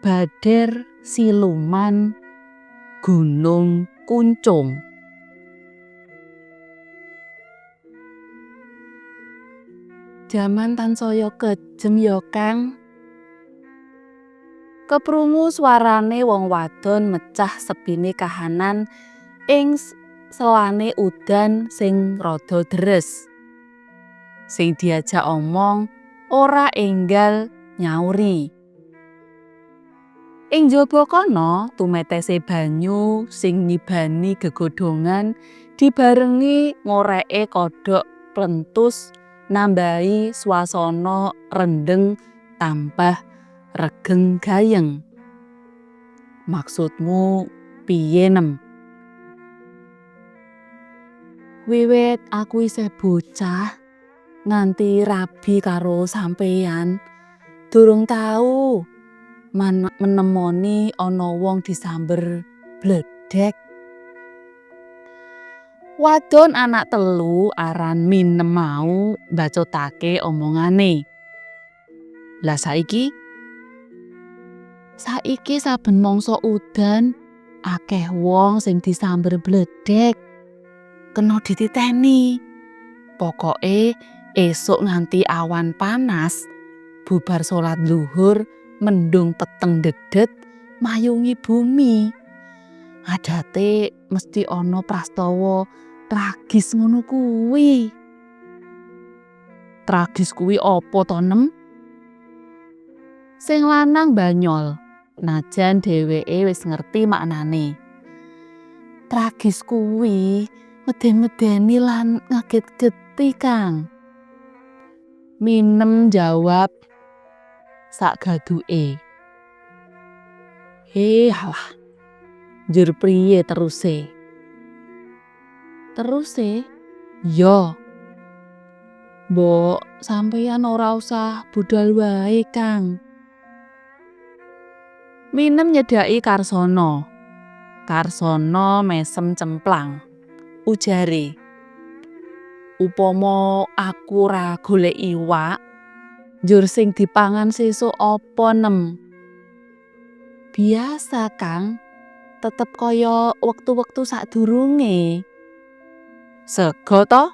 Bader siluman Gunung Kuncung. Jaman tansaya kejem ya, Kang. Keprungu swarane wong wadon mecah sepine kahanan ing selane udan sing rada deres. Sing diajak omong ora enggal nyauri. Ing njaba kono tumetese banyu sing nibani gegodhongan dibarengi ngoreke kodhok plentus nambahi swasana rendheng tambah regeng gayeng. Maksudmu piye, Nem? Wiwit aku isih bocah nganti rabi karo sampeyan, durung tau menemoni ana wong disamber bledhek. Wadon anak telu aran Minem mau mbacutake omongane. Lah saiki? Saiki saben mangsa udan akeh wong sing disamber bledhek. Kena dititeni. Pokoke esuk nganti awan panas, bubar salat luhur mendung peteng dedet mayungi bumi. Adate mesti ana prastawa tragis ngono kuwi. Tragis kuwi apa to, Nem? Sing lanang banyol, najan dheweke wis ngerti maknane. Tragis kuwi meden-medeni lan ngaget-geti, Kang. Minem jawab sak gaduke. He halah, njur priye teruse? Teruse? Ya. Mbok sampeyan ora usah budal wae, Kang. Minem nyedhaki Karsono. Karsono mesem cemplang. Ujare, upama aku ora golek iwak, njur sing dipangan sesuk apa, Nem? Biasa, Kang. Tetep kaya wektu-wektu sadurunge. Sego to?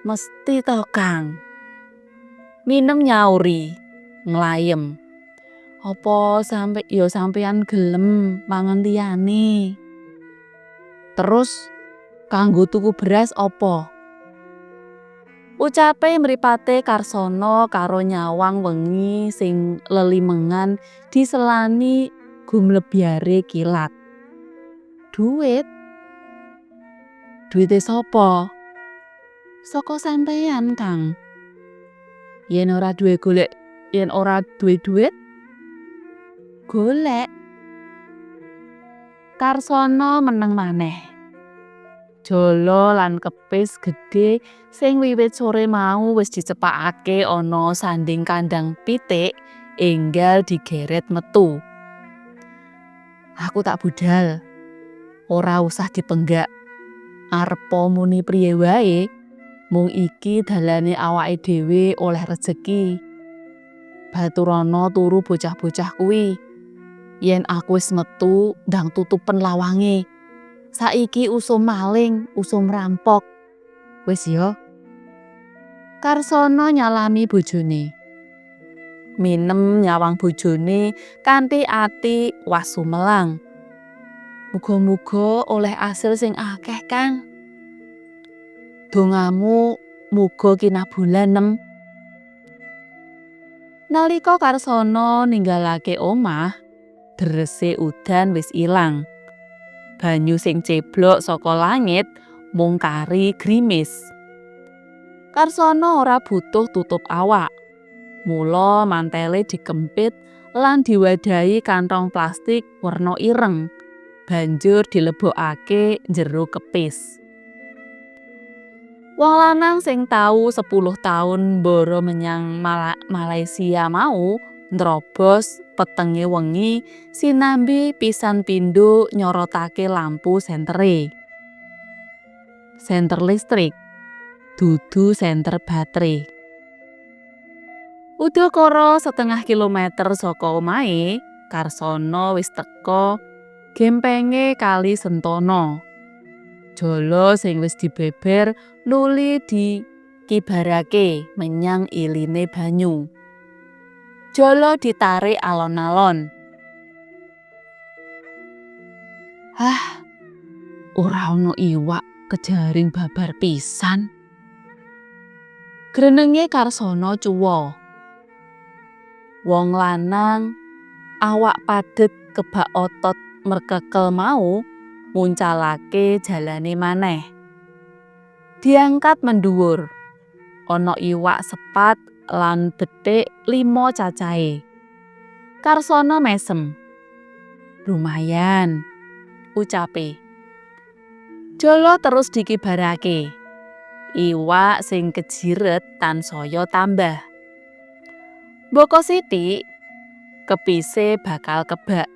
Mesti to, Kang. Minem nyauri, nglayem. Apa sampe ya sampeyan gelem mangan liyane? Terus kanggo tuku beras apa? Ucape mripate Karsono karo nyawang wengi sing lelimengan diselani gumlebyare kilat. Duit? Duite sapa? Saka sampeyan, Kang. Yen ora duwe golek, yen ora duwe duit, golek. Karsono meneng maneh. Jala lan kepis gedhe sing wiwit sore mau wis dicepakake ana sanding kandhang pitik enggal digeret metu. Aku tak budal. Ora usah dipenggak. Arepa muni priye wae, mung iki dalane awake dhewe oleh rejeki. Baturana turu bocah-bocah kuwi. Yen aku wis metu, ndang tutupen lawange. Saiki usum maling, usum rampok. Wis ya. Karsono nyalami bojone. Minem nyawang bojone kanthi ati wasumelang. Muga-muga oleh asil sing akeh, Kang. Dongamu muga kinabulan, Nem. Nalika Karsono ninggalake omah, derese udan wis ilang. Banyu sing ceblok saka langit mung kari grimis. Karsono ora butuh tutup awak. Mula mantele dikempit lan diwadahi kantong plastik werna ireng. Banjur dilebokake njero kepis. Wong lanang sing tau 10 taun mbara menyang Malaysia mau nrobos petenge wengi sinambi pisan pindho nyorotake lampu sentere. Senter listrik, dudu senter batre. Udakara setengah kilometer saka omahe, Karsono wis teka gempenge Kali Sentana. Jala sing wis dibeber nuli dikibarake menyang iline banyu. Jala ditarik alon-alon. Hah, ora ana iwak kejaring babar pisan. Grenenge Karsono cuwa. Wong lanang awak padhet kebak otot mrekekel mau nguncalake jalane maneh. Diangkat mendhuwur. Ana iwak sepat lan betik 5 cacahe. Karsono mesem. Lumayan, ucape. Jala terus dikibarake. Iwak sing kejiret tansaya tambah. Mboko sithik, kepise bakal kebak.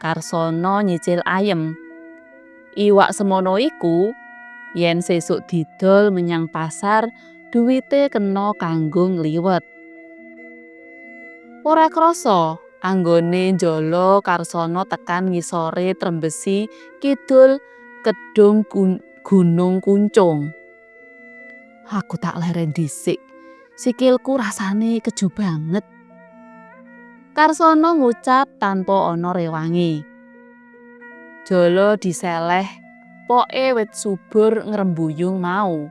Karsono nyicil ayem. Iwak semono iku yen sesuk didol menyang pasar, duwite kena kanggo ngliwet. Ora krasa anggone njala Karsono tekan ngisore trembesi kidul Kedung Gunung Kuncung. Aku tak leren dhisik. Sikilku rasane keju banget. Karsono ngucap tanpa ana rewange. Jala diseleh poke wit subur ngrembuyung mau.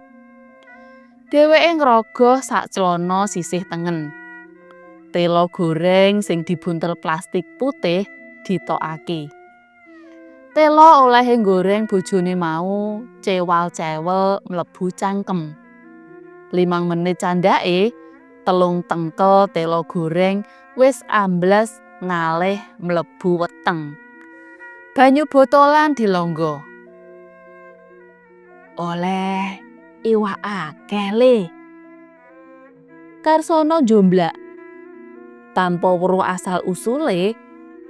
Dheweke ngrogoh sak clana sisih tengen. Tela goreng sing dibuntel plastik putih ditokake. Tela olehe nggoreng bojone mau cewal-cewel mlebu cangkem. 5 menit candhake, 3 tengkel tela goreng wis amblas ngalih mlebu weteng. Banyu botolan dilonggo. Oleh iwak akeh le. Karsono njomblak. Tanpa weruh asal usule,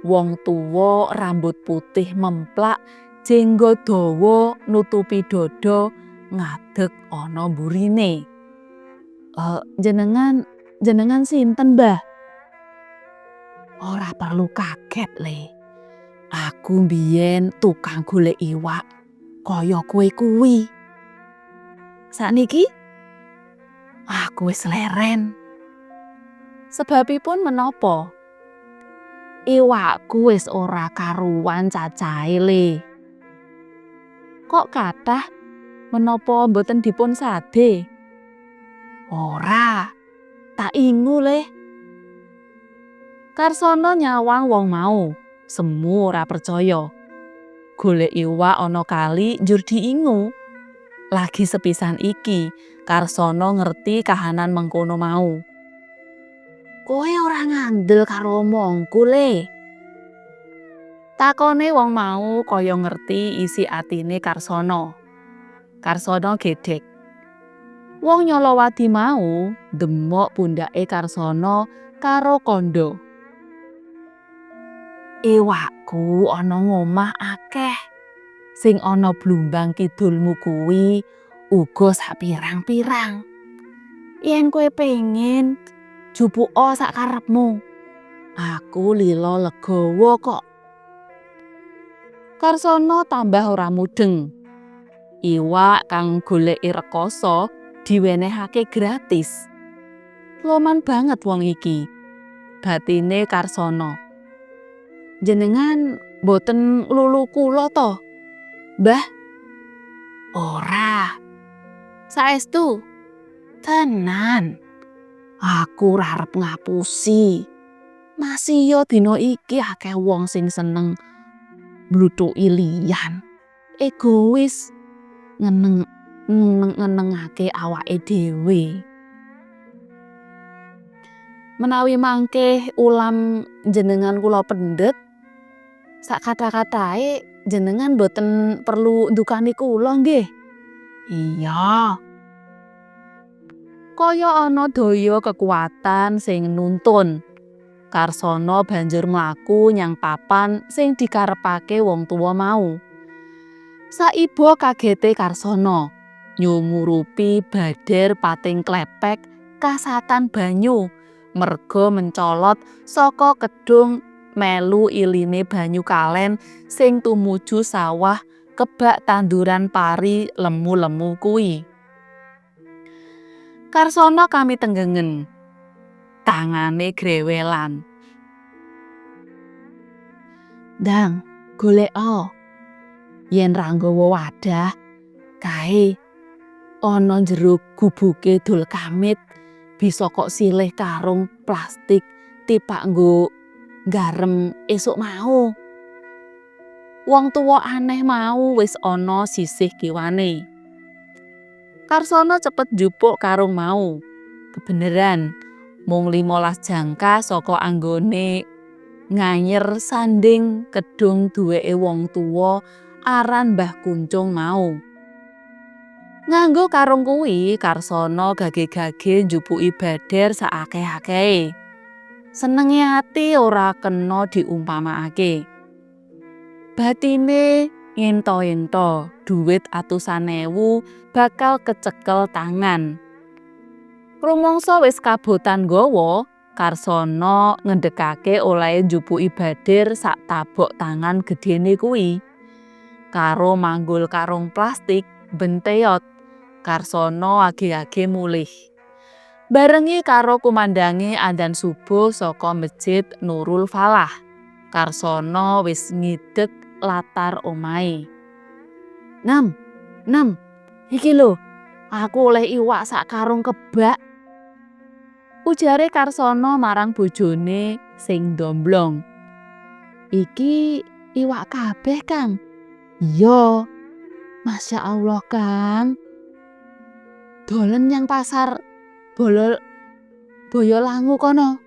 wong tuwa rambut putih memplak, jenggot dawa nutupi dada, ngadeg ana mburine. Jenengan sinten, Mbah? Ora perlu kaget, Le. Aku mbiyen tukang golek iwak kaya kowe kuwi. Sakniki aku wis leren. Sebabipun menapa? Iwakku wis ora karuan cacahe, Le. Kok kathah menapa mboten dipun sade? Ora, tak ingu, Le. Karsono nyawang wong mau, semu ora percaya. Golek iwak ana kali njur diingu. Lagi sepisan iki, Karsono ngerti kahanan mengkono mau. Kowe ora ngandel karo omongku, Le. Takone wong mau kaya ngerti isi atine Karsono. Karsono gedhek. Wong nyalawadi mau ndemok pundhake Karsono karo kandha. Iwakku ana ngomah akeh. Sing ana blumbang kidulmu kuwi uga sapirang-pirang. Yen kowe pengin, jupuka sakarepmu. Aku lila legawa kok. Karsono tambah ora mudeng. Iwak kang goleki rekoso diwenehake gratis. Loman banget wong iki. Batine Karsono. Jenengan mboten nglulu kula to, Mbah? Ora. Saestu? Tenan. Aku ora arep ngapusi. Masiya dina iki akeh wong sing seneng mbluthuki liyan. Egois ngeneng-ngenengake awake dhewe. Menawi mangke ulam jenengan kula pendhet, sak kathah-kathahe jenengan boten perlu ndukani kula nggih. Iya. Kaya ana daya kekuatan sing nuntun. Karsono banjur mlaku nyang papan sing dikarepake wong tuwa mau. Saiba kagete Karsono nyumurupi bader pating klepek kasatan banyu merga mencolot saka kedung melu iline banyu kalen sing tumuju sawah kebak tanduran pari lemu-lemu kuwi. Karsono kami tenggengen. Tangane grewelan. "Ndang, goleko. Yen ra nggawa wadah, kae ana njero gubuke Dul Kamit bisa kok silih karung plastik tipak nggo nggarem esuk mau." Wong tuwa aneh mau wis ana sisih kiwane. Karsono cepet njupuk karung mau. Kebeneran, mung 15 jangka saka anggone ngayer sanding kedung duweke wong tuwa aran Mbah Kuncung mau. Nganggo karung kuwi, Karsono gage-gage njupuki bader saakeh-akehe. Senenge ati ora kena diumpamakake. Batine ngento-ento dhuwit atusan ewu bakal kecekel tangan. Rumangsa wis kabotan nggawa, Karsono ngendhegake olehe njupuki bader sak tabok tangan gedhene kuwi. Karo manggul karung plastik benteyot, Karsono age-age mulih. Barengi karo kumandange adzan subuh saka Masjid Nurul Falah. Karsono wis ngidek latar omahe. "Nem, Nem, iki lho, aku oleh iwak sak karung kebak," ujare Karsono marang bojone sing ndomblong. "Iki iwak kabeh, Kang?" "Iya." "Masya Allah, Kang. Dolen nyang pasar Boyolangu kono.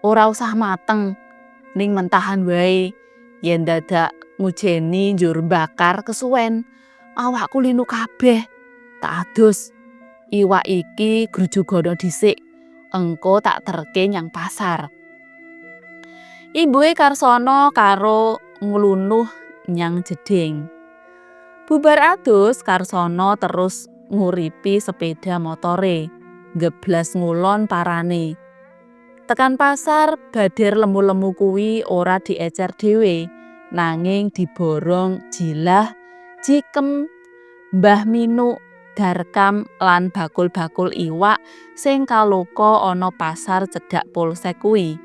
Ora usah mateng, ning mentahan wae. Yen dadak ngujeni njur mbakar kesuwen, awakku linu kabeh. Tak adus. Iwak iki grujugono dhisik, engko tak terke nyang pasar." Imbuhe Karsono karo nglunuh nyang jeding. Bubar adus, Karsono terus nguripi sepeda motore, ngeblas ngulon parane. Tekan pasar, bader lemu-lemu kuwi ora diecer dhewe, nanging diborong Jilah, Jikem, Mbah Minuk, Darkam lan bakul-bakul iwak sing kaloka ana pasar cedhak polsek kuwi.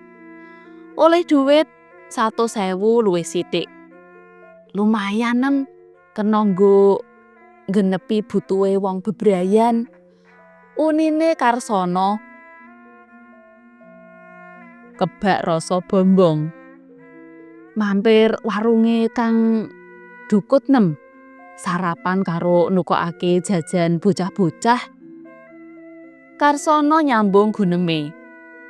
Oleh dhuwit 100.000 luwih sithik. "Lumayan, Nem, kena nggo nggenepi butuhe wong bebrayan," unine Karsono kebak rasa bombong. "Mampir warunge Kang Dukut, Nem, sarapan karo nukokake jajan bocah-bocah." Karsono nyambung guneme.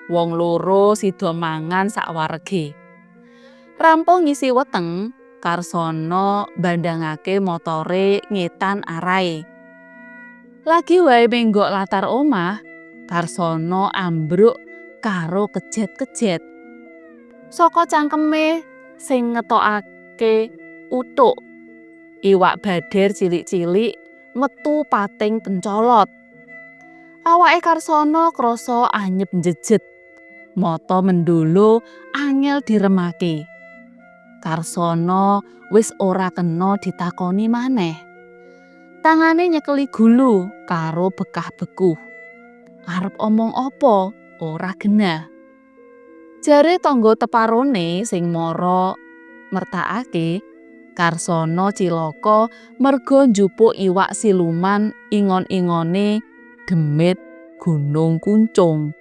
Wong loro sida mangan sakwarege. Rampung ngisi weteng, Karsono bandhangake motore ngetan arahe. Lagi wae menggok latar omah, Karsono ambruk karo kejet-kejet. Saka cangkeme sing ngetokake uthuk, iwak bader cilik-cilik metu pating pencolot. Awake Karsono krasa anyep njejet. Mata mendolo angel diremake. Karsono wis ora kena ditakoni maneh. Tangane nyekeli gulu karo bekah-bekuh. Arep omong apa ora genah. Jare tangga teparone sing mara mertakake, Karsono cilaka merga njupuk iwak siluman ingon-ingone demit Gunung Kuncung.